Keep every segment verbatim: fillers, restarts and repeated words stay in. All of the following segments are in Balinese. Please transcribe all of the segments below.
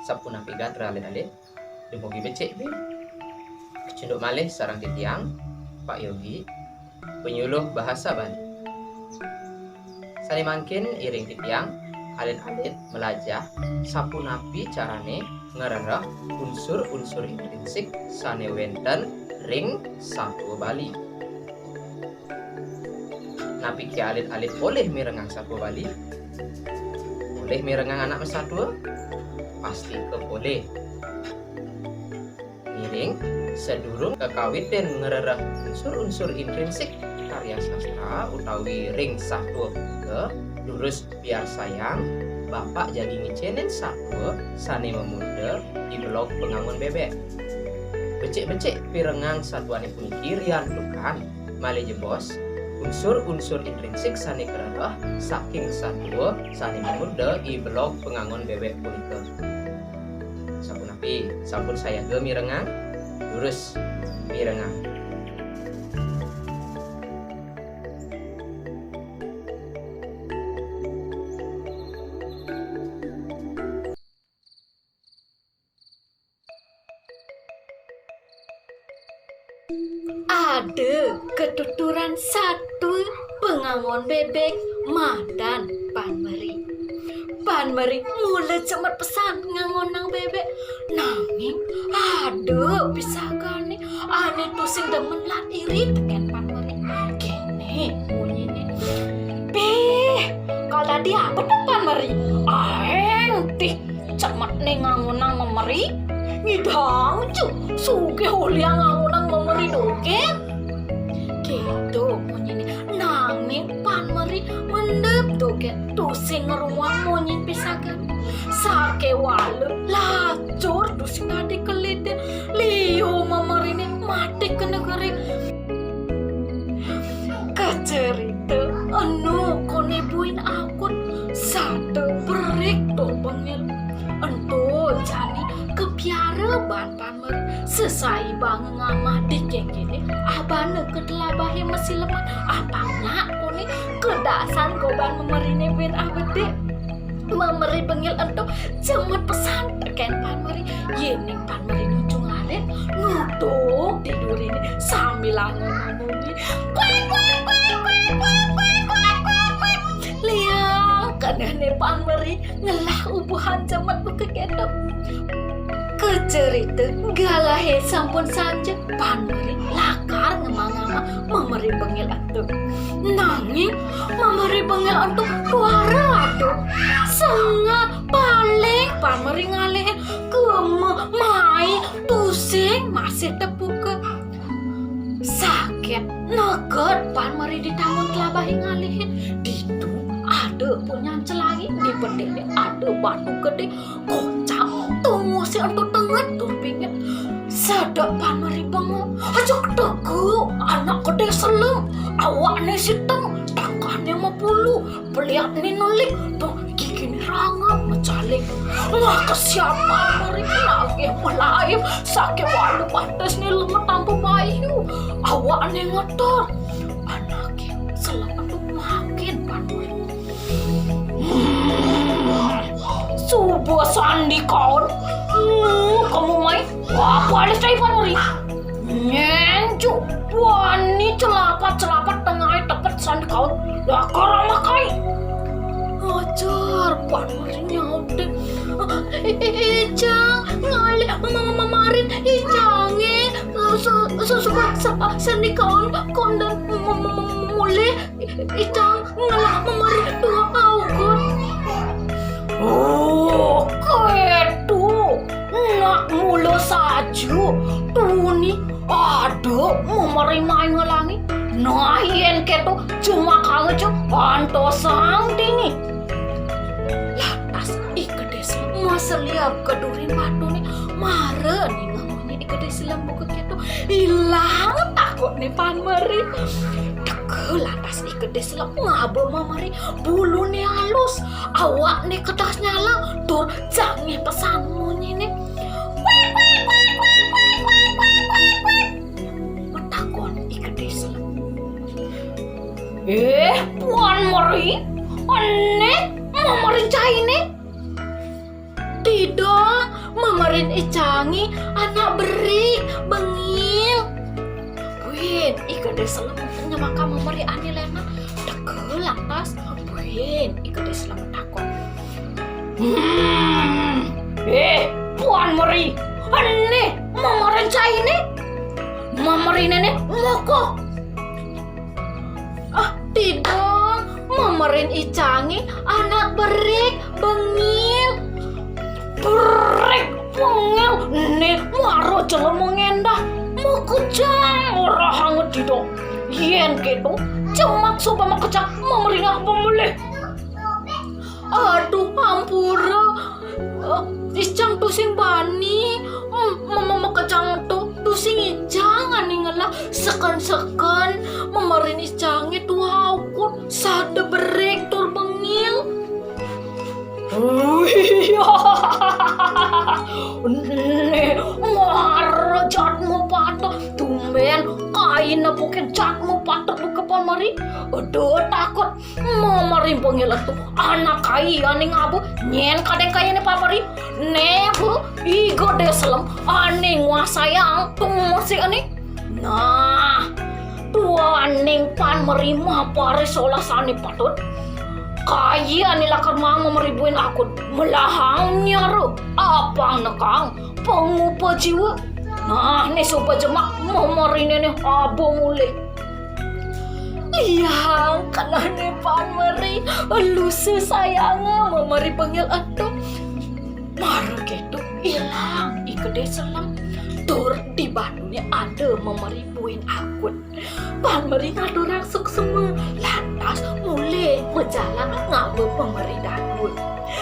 Sapunapi gatra alit-alit? Dumugi becik, Bi. Kecunduk malih sareng titiang, Pak Yogi, penyuluh bahasa Bali. Sane mangkin iring titiang alit-alit melajah sapunapi carane ngrereh unsur-unsur intrinsik sane wenten ring satua Bali. Napike alit-alit polih mirengang satua Bali? Polih mirengang anak masatua? Pastika polih. Ngiring, sadurung kakawitin ngrereh unsur-unsur intrinsik karya sastra utawi ring satua punika, durus piarsayang, Bapak jagi ngicenin satua sane mamurda i belog pangangon bebek. Becik-becik pirengang satuane puniki riantukan malih jebos unsur-unsur intrinsik sane karereh saking satua sane mamurda i belog pangangon bebek punika. Sapunapi, sampun sayaga mirengang? Durus mirengang. Ada katuturan satua pangangon bebek madan Pan Meri. Pan Meri mula cemet pesan ngangonang bebek, nanging ada pisagane ane tusing demen lan iri teken Pan Meri. Kene munyine, "Beh, kal dadi apa to Pan Meri? Aeng tih cemetne ngangonang memeri? Ngidang ju sugih uliang ngangonang memeri dogen." Keto munyine, nanging Pan Meri mendep dogen tusing ngruang munyin pisagane. Sakewala lacur tusing dadi kelidin, liu memerine mati ka negeri. Kacerita enu kone buin akun sada berik tur bengil. Ento jani kapiara baan Pan Meri, sesai banga ngamah di kengkene, abana ka telabahe masileman, apang nak kone kedasan goban memerine buin abedik. Memeri bengil ento cemet pesan teken Pan Meri. Yening Pan Meri nuju ngarit, nuduk di durine sambilanga mamunyi, "Kuek, kuek, kuek, kuek." Liang kenehne Pan Meri ngelah ubuhan cemet buka keto. Kacerita galahe sampun sanja, Pan Meri lakar ngamah-ngamah memeri bengil ento. Nanging memeri bengil ento tuara aduh. Sengak paling Pan Meri ngalihin, kema mai tusing masih tepuka. Saget neged Pan Meri di tanggun telabahe ngalihin. Ditu ada punyan celai, di bedikne ada batu gede, kocap, tunguse ento tenget tur pingit. Sedek Pan Meri bengong, ajuk teka anak gede selem, awakne sitem, tangkahne mapulu, peliatne nelik, tur gigine rangap macaling. Wah, kesian Pan Meri, nagih malaib, sakewala batisne lemet tanpa bayu, awakne ngetor. Anake selem ento makin Pan Meri. Hmm, suba sandi kaon. Hmm, kema mai. Wah, balis cai Pan Meri. Nyen ju, bani celapat-celapat tengai tepet sandi kaon. Lakar amakai. Ajar Pan Meri nyautin, "I-, i-, ijang ngalih ma-, ma-, marin ijange, su-, su-, suba sa-, sandi kaon konden mu-, mu-, mu-, mulih." Icang ngelah memeri dua aukud. Oh, keto. Nak mula saja. Tuni ada memeri mai ngelangi. Nah, yen keto, jemakanga ja antosang dini. Lantas I Gede Selem maseliab ka durin batune, mara ninga munyin I Gede Selem buka keto. Ilang takutne Pan Meri. Teka lantas I Gede Selem ngaba memeri, bulune alus, awakne kedas nyalang, tur jangih pesan munyine. Kuek, kuek, kuek, kuek, kuek, kuek, kuek, kuek. Matakon I Gede Selem. "Eh, Pan Meri, ene memeri caine?" "Tidak, Rin icangé anak berik, bengil. Buin, i gedé selem nyemaka memeri ané lénan. Teka lantas. Buin, i gedé selem takon. Hmm, eh, Puan Meri, ené memerin cainé? Memeriné né mokoh. Ah, tidong, memerin icangé anak berik, bengil. Berik, bengil, né mara jelema ngendah. Makejang orahanga tidong. Yén kéto, jemak suba makejang memeriné apa melih? Aduh, ampura. Eh, icang tusing bani. Hmm, mama makejang to tusing icang ané ngelah seken-seken memerin icangé tuah aukud, sada berik tur bengil. Wih, né mara jadma patut. Tumbén kai nepukin jadma patut buka Puan Meri. Aduh, takut. Memeri bengil to anak kai ané ngaba, nyén kadén kainé Puan Meri. Né ba, i gedé selem ané nguasayang pengumuh sih ané. Nah, duaning Puan Meri maparin solah sané patut. Kai ané lakar maang memeri buin aukud, melahang nyara, apang nekang, pangupa jiwa. Nah, né suba jemak memeriné né aba mulih. Liang, kenehné Puan Meri, lusa sayanga memeri bengil ento. Mara kéto ilang i gedé selem. Tur di batuné ada memeri buin aukud. Puan Meri ngaturang suksma, lantas mulih majalan ngaba memeri dadua.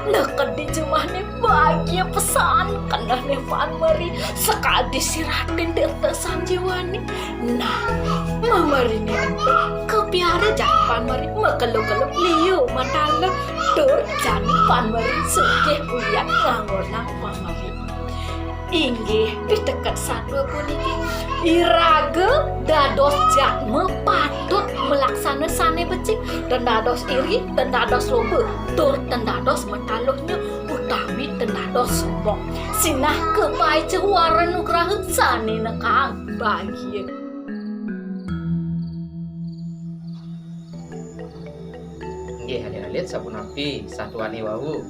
Neked di jumahné bagia pesan kenehné Puan Meri, sakadi siratin tirta sanjiwani. Nah, memeriné ento kapiara jak Puan Meri, makelo-kelo liu matala, tur jani Puan Meri sugih ulian nganggonang memeri. Inggih, piteket satua puniki. Iraga dados jadma patut malaksana sané becik, ten dados iri, ten dados loba, tur ten dados mataluhnya utawi ten dados sombong. Sinah kapaica wara nugraha sané nekang bagia. Inggih, alit-alit, sapunapi satuané wau?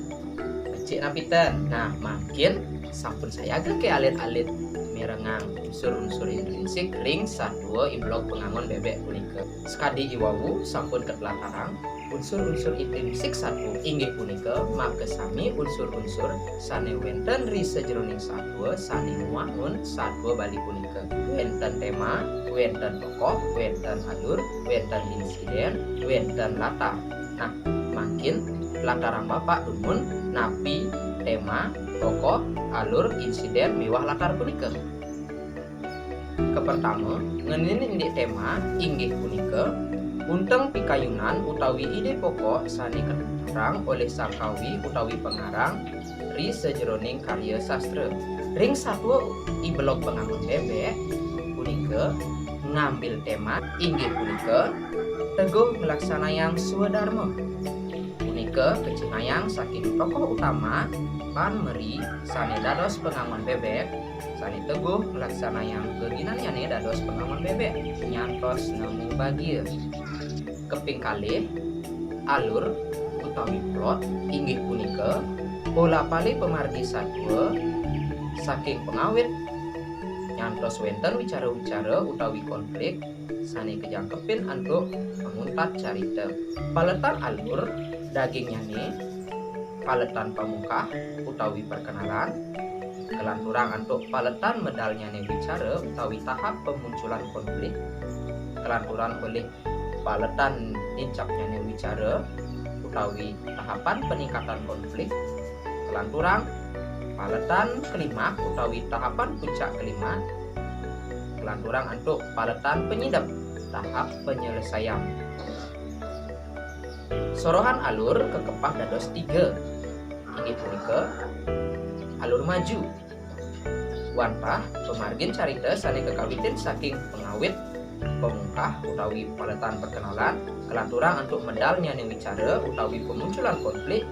Becik napi ten? Nah, mangkin sampun sayaga ké alit-alit mirengang unsur-unsur intrinsik ring satua i belog pangangon bébék punika. Sakadi i wau sampun katlatarang, unsur-unsur intrinsik satua inggih punika makasami unsur-unsur sané wénten ri sajeroning satua sané ngwangun satua Bali punika. Wénten téma, wénten tokoh, wénten alur, wénten insidén, wénten latar. Nah, mangkin latarang Bapak dumun napi téma, tokoh, alur, insidén, miwah latar punika. Kapertama, ngenénin indik téma inggih punika unteng pikayunan utawi idé pokok sané katerang olih sangkawi utawi pangarang ri sajeroning karya sastra. Ring satua i belog pangangon bébék punika ngambil téma inggih punika teguh nglaksanayang swadarma. Punika kacihnayang saking tokoh utama Pan Meri sané dados pangangon bébék, sané teguh nglaksanayang geginannyané dados pangangon bébék nyantos nemu bagia. Kaping kalih, alur utawi plot inggih punika pola palih pamargi satua saking pangawit nyantos wénten wicara-wicara utawi konflik sané kajangkepin antuk panguntat carita. Paletan alur dagingnyané paletan pamungkah utawi perkenalan, kalanturang antuk paletan medalnyané wicara utawi tahap pamunculan konflik, kalanturang olih paletan nincapnyané wicara utawi tahapan peningkatan konflik, kalanturang paletan klimaks utawi tahapan puncak klimaks, kalanturang antuk paletan panyidep tahap penyelesaian. Sorohan alur kakepah dados tiga, inggih punika alur maju, wantah pamargin carita sané kakawitin saking pangawit, pamungkah utawi paletan perkenalan, kalanturang antuk medalnyané wicara utawi pamunculan konflik,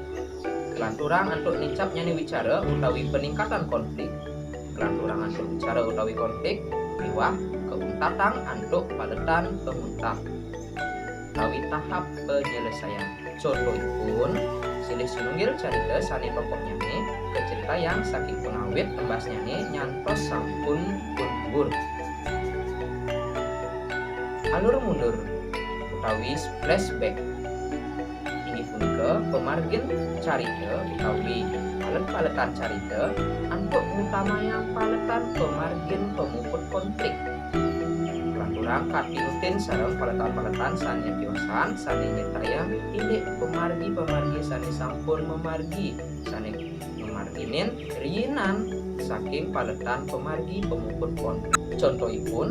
Kelanturang antuk nincapnyané wicara utawi peningkatan konflik. Kelanturang antuk wicara utawi konflik, miwah kauntatang antuk paletan pemuntah utawi tahap penyelesaian. Contohipun, silih sinunggil carita sané tokohnyané kacaritayang saking pangawit tembasnyané nyantos sampun pun gugur. Alur mundur utawi flashback inggih punika pamargin carita utawi palet-paletan carita antuk ngutamayang paletan pamargin pamuput konflik. Kelanturang katinutin sareng paletan-paletan sané tiosan sané nyritayang indik pamargi-pamargi sané sampun mamargi, sané mamarginin riinan saking paletan pamargi pamuput pon. Contohipun,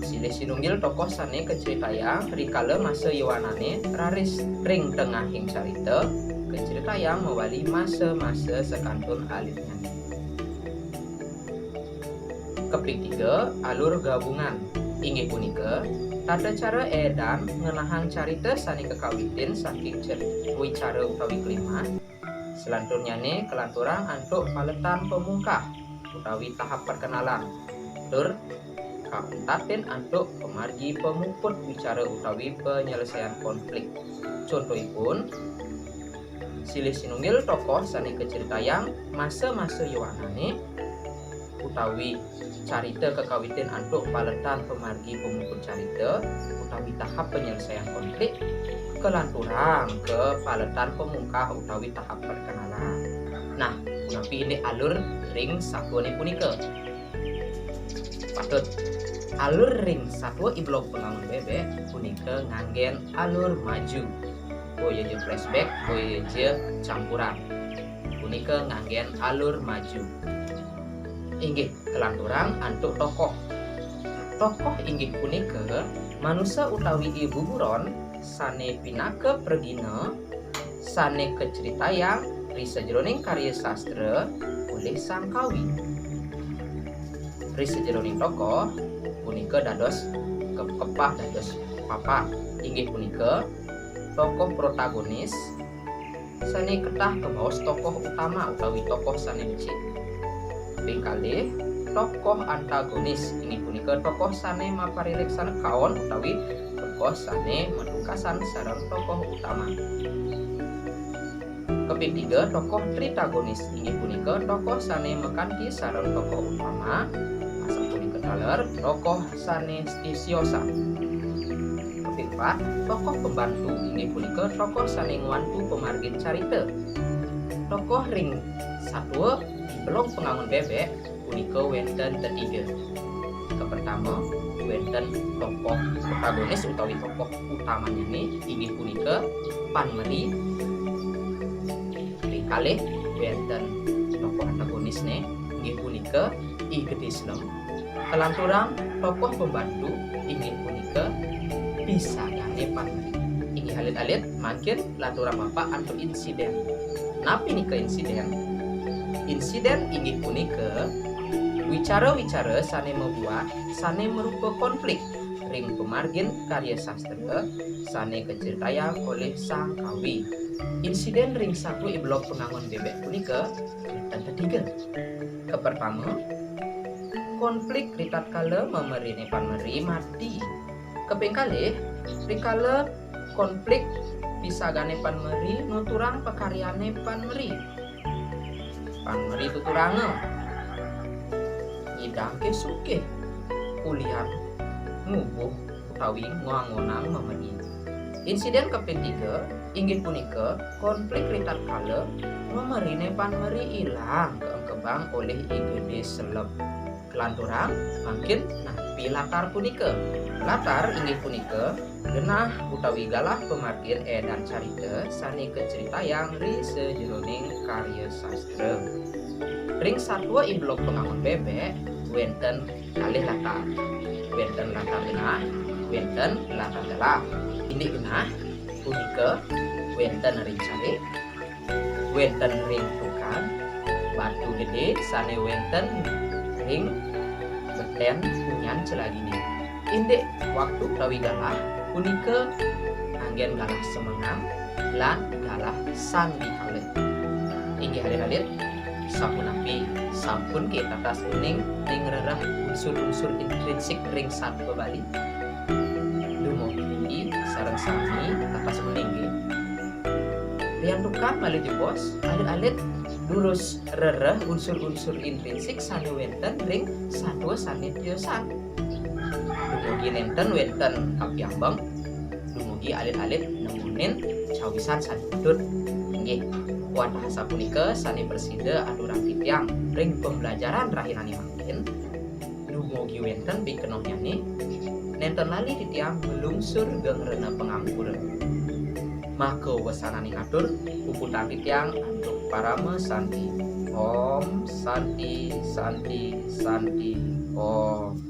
silih sinunggil tokoh sané kacaritayang rikala masa yowanané raris ring tengahing carita kacaritayang mawali masa-masa sakantun alitnyané. Kaping tiga, alur gabungan. Inggih punika, tata cara édan ngenahang carita sané kakawitin saking cer-, wicara utawi klimaks. Selanturnyané kalanturang antuk paletan pamungkah utawi tahap perkenalan, tur kauntatin antuk pamargi pamuput wicara utawi penyelesaian konflik. Contohipun, silih sinunggil tokoh sané kacaritayang masa-masa yowanané utawi carita kakawitin antuk paletan pamargi pamuput carita utawi tahap penyelesaian konflik, kalanturang ka paletan pamungkah utawi tahap perkenalan. Nah, punapi indik alur ring satuané punika? Patut, alur ring satua I Blog Pangangun Bébék punika nganggén alur maju. Boya ja flashback, boya ja campuran. Punika nganggén alur maju. Inggih, kalanturang antuk tokoh. Tokoh inggih punika manusa utawi i buburon sané pinaka pragina sané kacaritayang ri sajeroning karya sastra olih Sang Kawi. Ri sajeroning tokoh punika dados kepah dados papat, inggih punika tokoh protagonis sané ketah kabaos tokoh utama utawi tokoh sané becik. Ping kalih, tokoh antagonis, inggih punika tokoh sané maparilaksana kaon utawi tokoh sané matungkasan sareng tokoh utama. Kaping tiga, tokoh tritagonis, inggih punika tokoh sané makanti sareng tokoh utama, asapunika taler tokoh sané siosan. Kaping pat, tokoh pembantu, inggih punika tokoh sané ngwantu pamargin carita. Tokoh ring satua I Blog Pangangun Bébék punika wénten tetiga. Kapertama, wénten tokoh protagonis utawi tokoh utamannyané, inggih punika Pan Meri. Ping kalih, wénten tokoh antagonisné, inggih punika I Gedé Selem. Kalanturang tokoh pembantu, inggih punika pisagané Pan Meri. Inggih alit-alit, mangkin lanturang Bapak antuk insiden. Napi nika insiden? Insiden inggih punika wicara-wicara sané mabuat, sané marupa konflik ring pamargin karya sastra sané kacaritayang olih Sang Kawi. Insiden ring satua I Blog Pangangun Bébék punika wénten tetiga. Kapertama, konflik ritatkala mameriné Pan Meri mati. Kaping kalih, rikala konflik pisagané Pan Meri nuturang pakaryané Pan Meri. Pan Meri tuturanga ngidangké sugih ulian ngubuh utawi ngwangunang mameri. Insiden kaping tiga inggih punika konflik ritatkala mameriné Pan Meri ilang kaengkebang olih I Gedé Selem. Kalanturang, mangkin napi latar punika? Latar inggih punika genah utawi galah pamargin édan carita sané kacaritayang ri sajeroning karya sastra. Ring satua I Blog Pangangun Bébék wénten kalih latar. Wénten latar genah, wénten latar galah. Indik genah punika wénten ring carik, wénten ring tukad batu gedé sané wénten ring betén punyan celaginé. Indik waktu utawi galah punika anggén galah semengan lan galah sandikala. Inggih alit-alit, sapunapi sampun ké tatas uning ring rereh unsur-unsur intrinsik ring satua Bali? Dumugi sareng sami tatas uning, nggih. Riantukan malih jebos, alit-alit durus rereh unsur-unsur intrinsik sané wénten ring satua sané tiosan. Dumugi nénten wénten kapiambeng, dumugi alit-alit nemunin cawisan sané patut. Inggih, wantah sapunika sané prasida aturang titiang ring pembelajaran rahinané mangkin. Dumugi wénten pikenohnyané, nénten lali titiang nglungsur geng rena pangampura. Maka wesananing atur, puputang titiang antuk parama santi. Om Santi, Santi, Santi, Om.